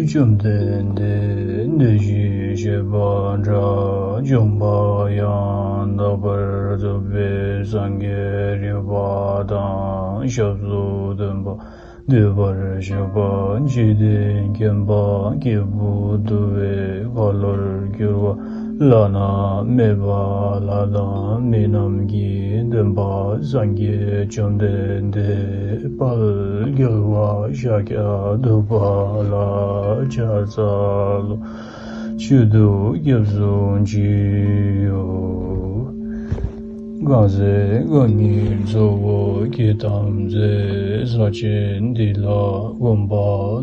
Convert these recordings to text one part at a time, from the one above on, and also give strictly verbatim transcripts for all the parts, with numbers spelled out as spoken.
བཅོམ་ལྡན་འདས་བདེན་བཞིའི་གཤེགས་པ་དགྲ་བཅོམ་པ་ཡང་དག་པར་རྫོགས་པའི་སངས་རྒྱས་རིག་པ་དང་ཞབས་སུ་ལྡན་པ། འདུས་པར་གཤེགས་པ། འཇིག་རྟེན་མཁྱེན་པ། སྐྱེས་བུ་འདུལ་བའི་ཁ་ལོར་གྱུར་པ། བླ་ན་མེད་པ་ལྷ་དང་མི་རྣམས་ཀྱི་སྟོན་པ་སངས་རྒྱས་བཅོམ་ལྡན་འདས་དཔལ་རྒྱལ་བ་ཤཱཀྱ་ཐུབ་པ་ལ་ཕྱག་འཚལ་ལོ། མཆོད་དོ་སྐྱབས་སུ་མཆིའོ། གང་ཚེ་རྐང་གཉིས་གཙོ་བོ་སྐྱེས་ཐམས་ཅད་ས་ཆེན་འདི་ལ་གོམ་པ་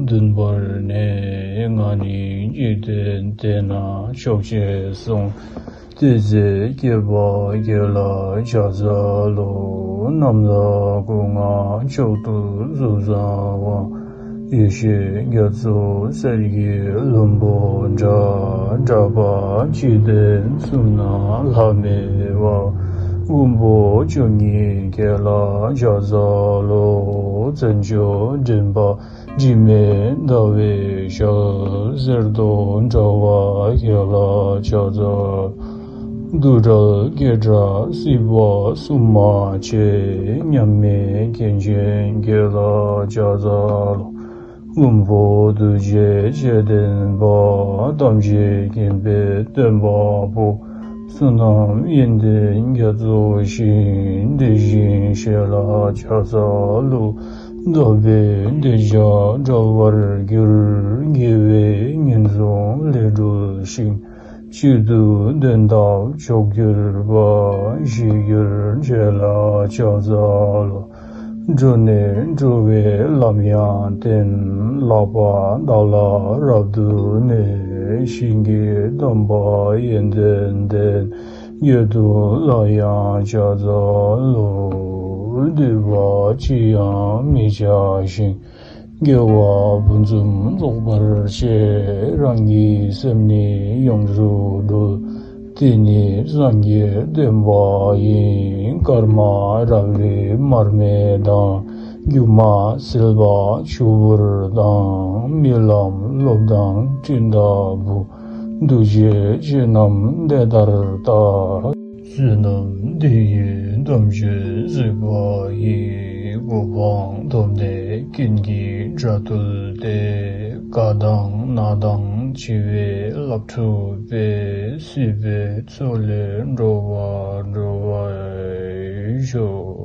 བདུན་བར་གནས། ང་ནི་འཇིག་རྟེན་དེ་ན་ཆོག་ཅེས་གསུངས། དེ་ཚེ་སྐྱེས་པ་ཁྱེད་ལ་ཕྱག་འཚལ་ལོ། རྣམ་དག་སྐུ་མངའ་མཆོག་ཏུ་གཟུགས་བཟང་བ། ཡེ་ཤེས་རྒྱ་མཚོ་གསེར་གྱི་ལྷུན་པོ་འདྲ། གྲགས་པ་འཇིག་རྟེན་གསུམ་ན་ལྷམ་མེ་བ། མགོན་པོ་བཅུ་གཉིས་ཁྱེད་ལ་ཕྱག་འཚལ་ལོ། བཙན་བྱོལ་འདྲེན་པ་དྲི་མེད་ཟླ་བའི་ཞལ། གསེར་མདོག་འདྲ་བ་ཁྱེད་ལ་ཕྱག་འཚལ། རྡུལ་བྲལ་སྐད་གྲགས་སྲིད་པ་གསུམ་མ་ཆེ། མཉམ་མེད་མཁན་ཆེན་ཁྱེད་ལ་ཕྱག་འཚལ་ལོ། མགོན་པོ་ཐུགས་རྗེ་ཆེ་ལྡན་པ། ཐམས་ཅད་མཁྱེན་པའི་སྟོན་པ་པོ། བསོད་ནམས་ཡོན་ཏན་རྒྱ་མཚོ་ཞིང་། དེ་བཞིན་གཤེགས་ལ་ཕྱག་འཚལ་ལོ། རྟོགས་པའི་གདུལ་བྱ་བསྒྲལ་བར་འགྱུར། དགེ་བའི་ངན་སོང་ལས་སྒྲོལ་ཞིང་། གཅིག་ཏུ་བསྡུས་ཐབས་མཆོག་གྱུར་པ། ཞི་གྱུར་ཁྱེད་ལ་ཕྱག་འཚལ་ལོ། འགྲོ་ནས་འགྲོ་བའི་ལམ་ཡང་བསྟན། ལག་པ་བདག་ལ་རབ་ཏུ་གནས། ཞིང་གི་སྟོན་པ་ཡོན་ཏན་ལྡན། རྒྱུད་དུ་སླར་ཡང་ཕྱག་འཚལ་ལོ། འདུས་པ་ཅི་ཡང་མི་བྱ་ཞིང་། དགེ་བ་ཕུན་སུམ་ཚོགས་པར་བྱེད། རང་གི་སེམས་ནི་ཡོངས་སུ་གྲོལ། དེ་ནི་སངས་རྒྱས་བསྟན་པ་ཡིན། སྐར་མ་རབ་རིབ་མར་མེ་དང་། སྒྱུ་མ་སིལ་བ་ཆུ་བུར་དང་། རྨི་ལམ་རློབས་དང་སྤྲིན་ལྟ་བུ། འདུ་བྱེད་ཆོས་རྣམས་དེ་ལྟར་ལྟ། བསོད་ནམས་འདི་ཡིས་ཐམས་ཅད་གཟིགས་པ་ཡིས། གོ་འཕང་ཐོབ་ནས་ཀུན་གྱི་དགྲ་བཏུལ་ཏེ། རྒ་དང་ན་དང་འཆི་བའི་རླབས་འཁྲུགས་པའི། སྲིད་པའི་མཚོ་ལས་འགྲོ་བ་སྒྲོལ་བར་ཤོག།